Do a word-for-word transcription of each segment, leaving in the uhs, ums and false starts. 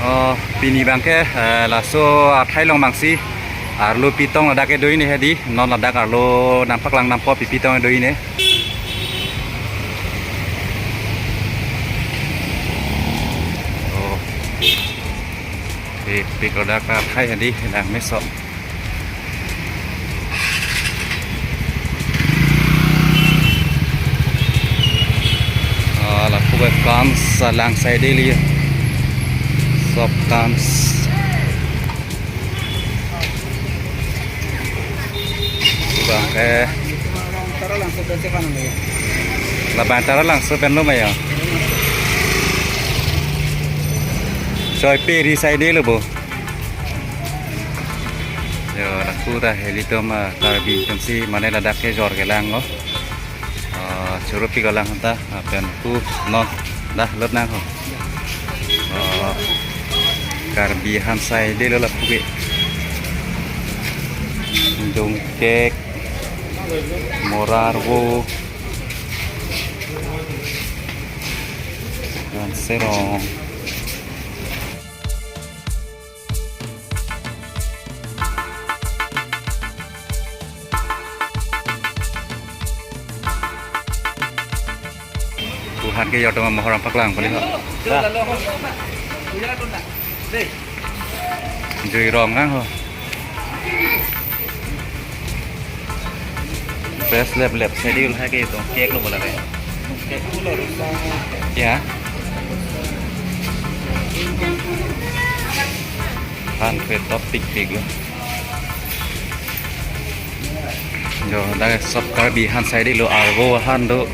Oh, pini abangke, eh, laso athai along abangsi arlo pi tong ladak kedo-i ne hedi, non ladak arlo nangpaklang nangpo pi pi tong kedo-i ne. Oh. Pi pi ladak athai hedi, lang meso. Ah, lapu ke Kans alang side li. Sop Kans. Abangke. Labang Taralangso pen lo ma ya. Choi pe ri side lo bo. Yo, lapu ta helitum, ah, Karbi atumsi mane ladak kejor kelanglo. Ah, choro pik alang ta, ah, pen ku non dah lot nang ho. Ah, Karbi han side lo lapu ke. Dongkek, mora arvo, han serong. Ku han kejor atum amohor nangpaklang pali ho. Dah. Jui rong nang ho. Fresh lep lep side lo hai ke dongkek lo bo lake. Ya. Han ke top pik pik lo. Jo, dak sop Karbi han side lo, arvo han do.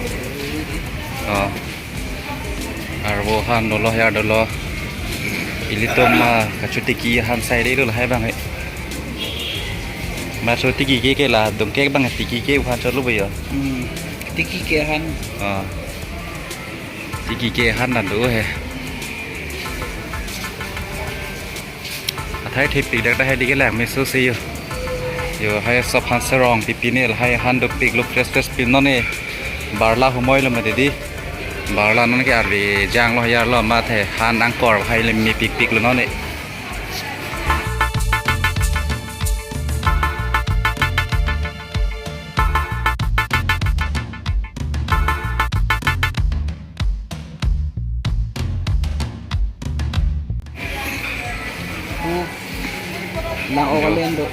Oh. Arvo han dolo, ya dolo. Ilitum, ah, kachotiki han side lo lahai abang he. Ma chotiki ke ke la, dongkek abang tiki ke han chot lo bo ya. Hmm. Tiki ke han. Ah. Tiki ke han dan do he. Athai thepik dak ta hedi kelang meso si yo. Yo, hai sop han serong pi pi ne lahai han dopik lo, fresh fresh pi non ne. Barla humoi lo mati di. Barla non ke arve jang lo, yar lo, mathe han angkor hai le mepik pik lo non ne. Pu lang-ok alen do.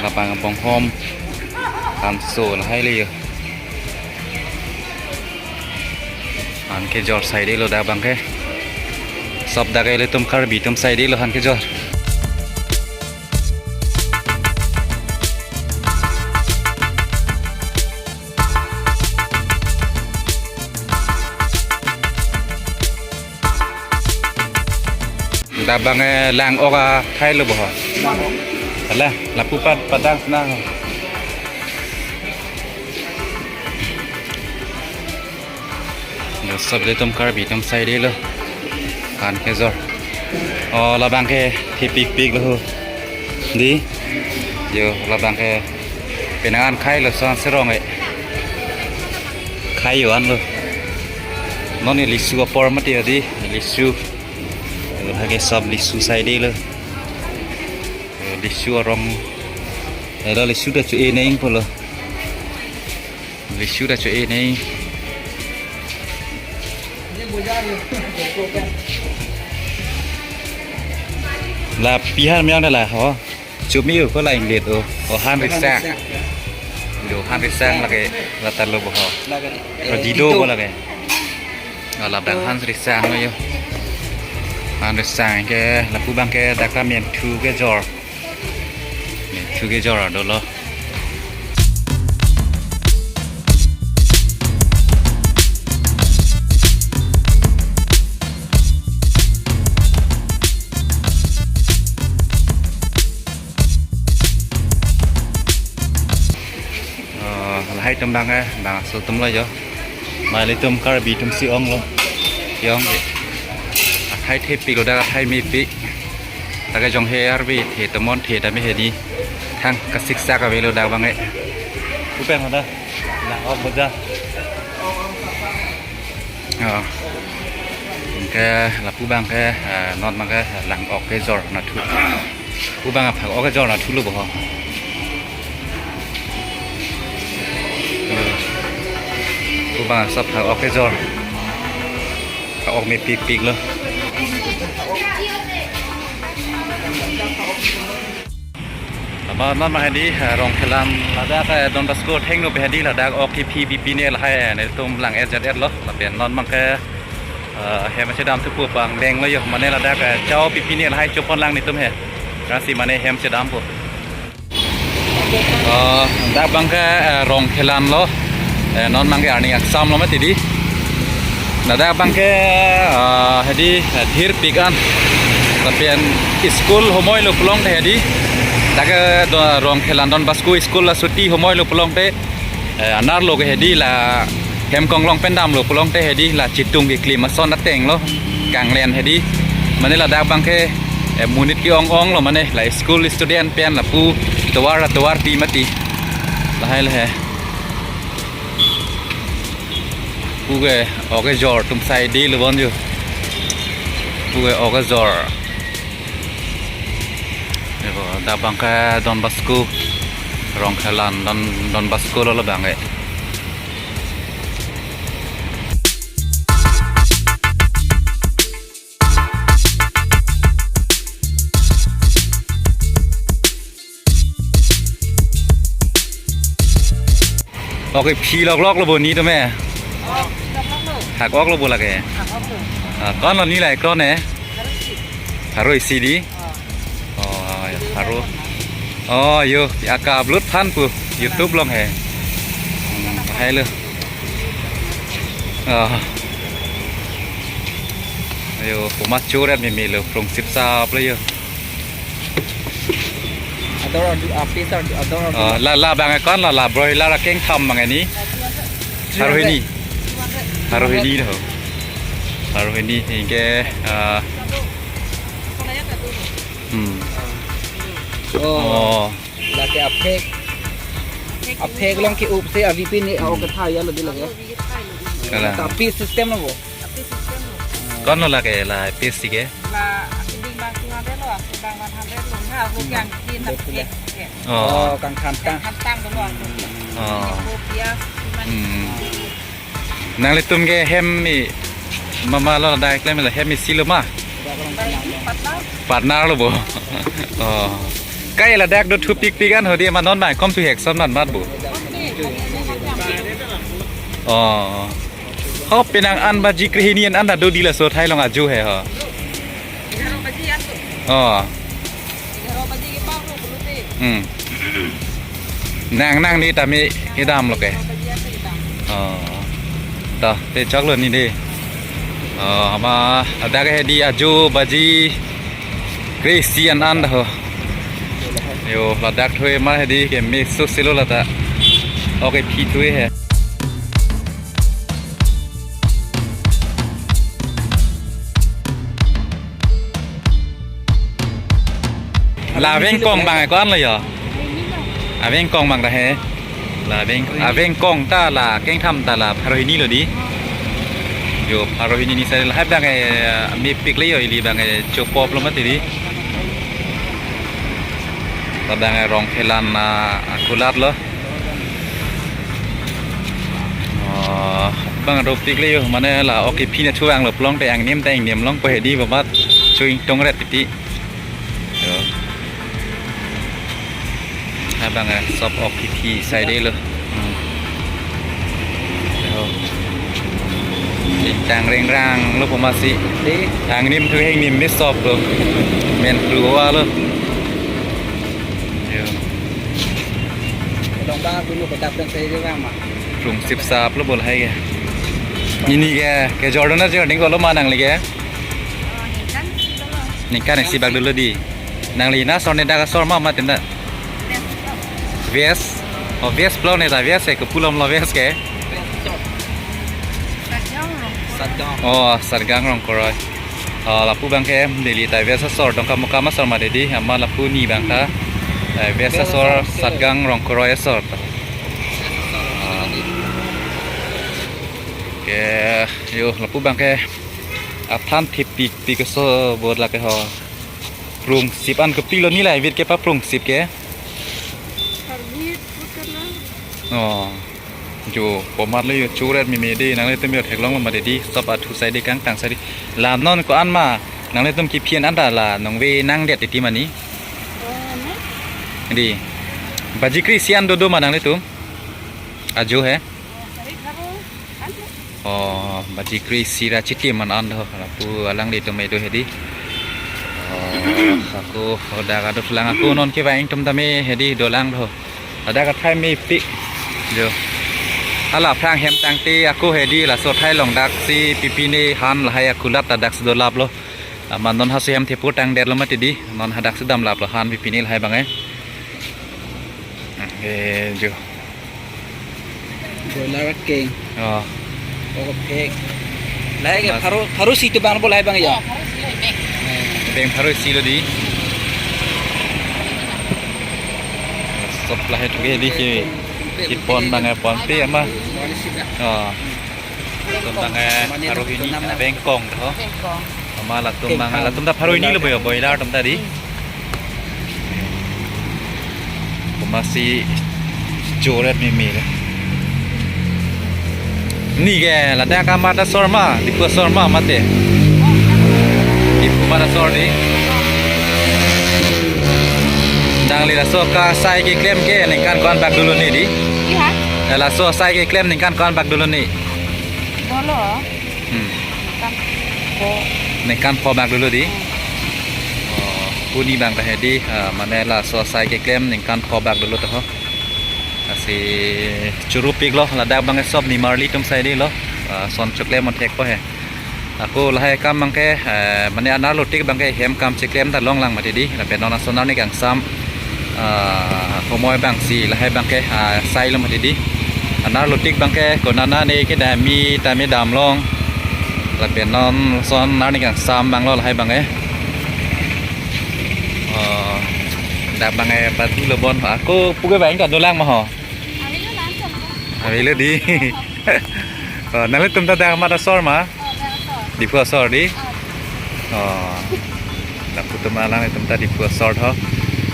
Labang Bonghom, Kanso lahai le yo. Han kejor side lo dak abangke. Sop dak ilitum Karbi atum side lo han kejor. Dak abang, eh, lang-ok athai lo bo ho. Alah, lapu pat padang sana. Yo, sop ilitum Karbi atum side lo. Han kejor. Oh, labang ke thepik pik lo ho. Di. Yo, labang ke penang an khai lo, son serong e. Khai yo an lo. Non ne lisu apor mati ya di, lisu. Yo, hai ke sop lisu side lo. Yo, lisu arong. Elo lisu ta cho-e neng pulo. Lisu ta cho-e neng. La pi han meyang da la ho. Chumi ko la inglet o. O han risang. Yo, han risang lake, la ta lo bo ho. Lake, eh, dido, dido ko lake. Alap dak han risang lo yo. Han risang ke lapu abang ke dak ta menthu kejor. Menthu kejor dolo. Oh, lahai atum abang, eh, bangso atum lo yo. Ma ilitum Karbi atumsi ong lo. Ong ke. Athai thepik lo dak, athai mepik. Dak ke jong he arve the tomon the ta me hedi. Thang kasiksak ave lo dak abang e. Upen ho da. Lang-ok bo ja. Oh. Eh, lapu abang ke, eh, non abang ke lang-ok kejor nathu. Lapu abang aphak-ok kejor nathulo bo ho. Lapu abang asap phak-ok kejor. Phak-ok mepikpik lo. Amat non abang hedi, eh, Rongkhelan ladak, eh, Don Bosco athengno pen hedi ladak ok kephi pipine lahai, eh, nelitum lang-et jat-et lo. Lapen non abang ke, eh, hem chedam thupo pangdeng lo yo. Mane ladak, eh, cho pipine lahai chopon lang nelitum he. Lasi mane hem chedampo. Eh, dak abang ke, eh, Rongkhelan lo. Eh, non abang ke arni aksam lo mati di. Ladak abang ke, eh, hedi, eh, dhirpik an. Lapen school homoi lo pulote hedi. Dak ke do, Rongkhelan Don Bosco school la chuti homoi lo pulote, eh, anerlo ke hedi la hem konglong pen damlo pulote hedi la chitung keklim ason ateng lo. Kanglen hedi. Mane ladak abang ke, eh, monit ke-ong-ong lo mane la school student pen lapu tovar tovarpi mati. Lahai lahai. Puke ok kejor atum sai di lo bon yo. Puke ok kejor. Yo, dak abang ke Don Bosco, Rongkhelan Don, Don Bosco lo labang ke. Ok, phi loklok lo bo ni tame. Phak-ok lo bo lake. Ah, ko-an lo ni la ekron ne? Pharo isi di. Oh, ya, pharo. Oh, yo, ya ka upload aphan pu YouTube along he. Hmm, hai lo. Oh. Yo, puma churet meme lo, prung sip sap lo yo. Ador adu, ah, piece adu, ador adu. Oh, la, la abang ko-an la, la broiler akengtham abang ni. Pharo hini. Pharo hini do. Pharo hini ke, ah, hmm. Oh. Oh. Lake aphek. Aphek along ke-up si avi pine, ah, ok ketha ya lo di lake. Kalang. Tapi system lo bo. Ko-an lo lake la piece ke? La keding abang two hundred lo, asong abang one hundred lo. Na, aku yang kin na pek ke. Oh. Oh, kangthantang. Kangthantang dolo aku. Oh. Ko pias, cuman. Hmm. Nanglitum ke hem mi mama lo dak klem la hem isi lo ma? Partner. Partner lo bo. Oh. Kai ladak do thupikpik an hodi ma non ma kom thu hek son man mat bo. Oh. Ho penang an baji krehini an an do di laso thai along aju he ho. Oh. Hmm. Nang nang ni tame kedam lo ke. Oh. To, te chok lo ni de. Oh, ma, ladak hedi aju baji krehini an an do ho. Yo, ladak thoi ma hedi ke mix so silo lata. Ok, phi thoi he. La vengkong abang ko-an lo yo. Avengkong abang ta he. La veng, avengkong ta la kengtham ta la pharo hini lo di. Yo, pharo hini ni sai lahai abang, eh, mepik le yo ili abang, eh, chopop lo mati di. Labang, eh, Rongkhelan, ah, kulat lo. Oh, abang ropik le yo, mane la ok kephi nathu vanglo pulote angnim ta angnim longpo hedi babat chuing tongret piti. Yo. Abang, eh, sop ok kephi sai de lo. Hmm. Yo. Tang rengrang lo poma si. Di. Angnim thu hengnim me sop lo. Men thu wa lo. Yo. Kedong abang dulu kedap dan saya juga mah. Prung sip sap lo bo lahai ke. Ini ke, kejor do na jor ding ko lo ma nangli ke? Oh, ningkan isi lo. Ningkan isi bak dolo di. Nangli na asor ne dak asor ma ma tinda. West. Oh, West pulo ne ta West ke, kepu along lo West ke. Satgaon Rongkoroi. Satgaon. Oh, Satgaon Rongkoroi. Oh, lapu abang ke Delhi ta West asor, Dongkamukam asor ma de di, ama lapu ni abang ta, eh, West asor, Satgaon Rongkoroi asor. Ah. Ke, yo, lapu abang ke Aphan thepik pik so bor lake ho. Prungsip an kepilo, neli la ivit kepaprungsip ke. Karbit putala. Oh. Jo, komat lo jo, choret meme dei, nanglitum jo theklonglo mati dei, sop athu sai dei, kangtang sai dei. La non ko-an ma, nanglitum kephi an anta la nangve nangdet titi mane. Oh, ne? Dei. Baji kre-isi an dodo ma nanglitum? Ajo he? Oh, kari karo. An. Oh, baji kre-isi ra chitim man an do. Lapu alanglitum edo he dei. Oh, ako, oh, dak aduk lang ako non kevang atum tame he dei dolang do. Ladak athai mepik. Jo. Hala aphrang hem tangte ako he dei, laso athai along daksi pipine han lahai akulat ta daksi dolaplo. Amat non hasi hem thepur tangdetlo mati dei. Non hadak si damlaplo han pipine lahai abang eh. Eh, jo. Boiler keng. Oh. Oh, pek. Lahai ke Mas- pharo, pharo isi tu abang bo lahai abang ya. Oh, pharo isi lo, beng. Eh. Beng pharo isi lo dei. Sop lahai thu ke dei ke. Kepon abang eh, ponpe ama. Mane sida. Oh. Latum abang eh, pharo hini, ah, beng kong to. Beng kong. Ama latum abang, latum ta pharo hini lo bo, boiler atum ta dei. Komatsi choret meme le. Neli ke ladak amat asor ma, Diphu asor ma mate. Diphu amat asor dei. Nangli laso kasai keklem ke ningkan ko-an bak dolo ne dei? Iya. Eh, laso sai keklem ningkan ko-an bak dolo ne? Dolo. Hmm. Ningkan pho. Ningkan pho bak dolo dei? Hmm. Oh, puni abang ta he dei, ah, mane laso sai keklem ningkan pho bak dolo to ho. Lasi churu piklo, ladak abang sop nimarli atum sai dei lo. Ah, son choklem mon thek po he. Ako lahai akam abang ke, eh, mane anerlo tik abang ke hem kam chiklem ta longlang mati dei. Lapen non ason arni kangsam, ah, komoi abang si lahai abang ke, ah, sai lo mati dei. Anerlo tik abang ke konatne kedam, me ta me damlong. Lapen non ason arni kangsam abang lo lahai abang eh. Oh, dak abang eh pati lo bon. Ako pu kevang ta dolang ma ho. Avelo langsung. Avelo dei. Oh, nanglitum ta dak amat asor ma? Oh, dak asor. Diphu asor dei? Oh. Oh. Lapu atum alanglitum ta Diphu asor ho.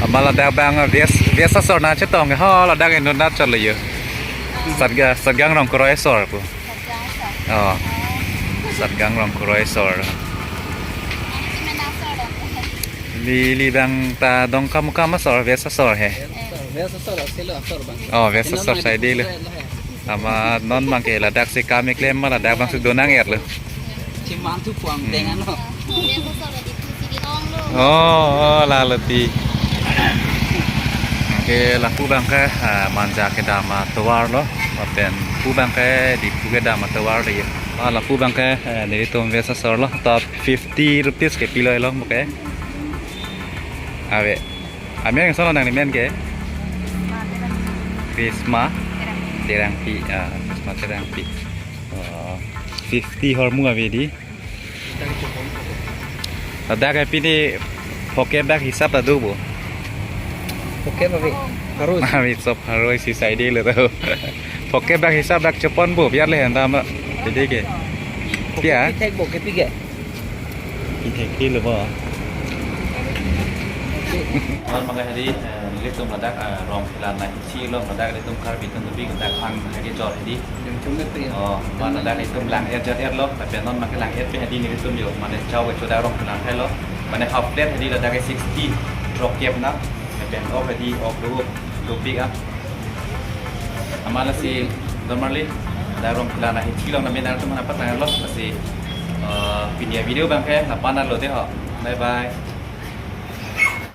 Ama ladak abang West, West asor nangchetong ho, ladak inut nangchotlo jo. Oh. Satga-, Satgang Rongkroi asor pu. Satgang asor. Oh. Oh. Satgang Rongkroi asor. Nangli mena asor dong. Neli, neli abang ta Dongkamukam asor, West asor he. Eh. West asor, asilo asor abang. Oh, West asor sai dei lo. Amat non abang ke ladak si kam keklem ma ladak abang si donang er lo. Chimang thu puang teng ano. Oh, oh, lalo dei. Ke lapu abang ke, ah, Manja kedam atovar lo. Lapen pu abang ke Diphu kedam atovar dei. Ah, lapu abang ke, eh, nelitum West asor lo. Top fifty rupees kepilo along bo ke. Ave. Amen ason nangli men ke? Krisma Terangpi. Ah, Krisma Terangpi. Oh, fifty ahormu ave dei. Ladak ke pini phokep bak hisap ta do bo? Phokep ave. Harus. Ave, sop harus si sai dei lo to. Phokep bak hisap dak chepon bo, biar le henda ma. Jadi ke. Pia? Phokep thek bo ke pi ke. Ithek kilo bo. Non abang ke he dei, eh, nelitum ladak, eh, Rongkhelan na hichi lo, ladak nelitum Karbi atum dopik ladak hang hage jor he dei. Jor he dei. Oh, ma ladak nelitum lang-et jor-et lo, lapen non abang ke lang-etpe he dei nelitum jo, mane chau kecho dak Rongkhelan hai lo, mane half plate he dei ladak ke sixty, throk kep na, lapen ok he dei ok do, dopik ah. Amat lasi, don marli, dak Rongkhelan na hichi along name nangtum aphan nangpaklang lo, lasi, eh, pini avideo abang ke, lapu-an lo dei ho. Bye bye.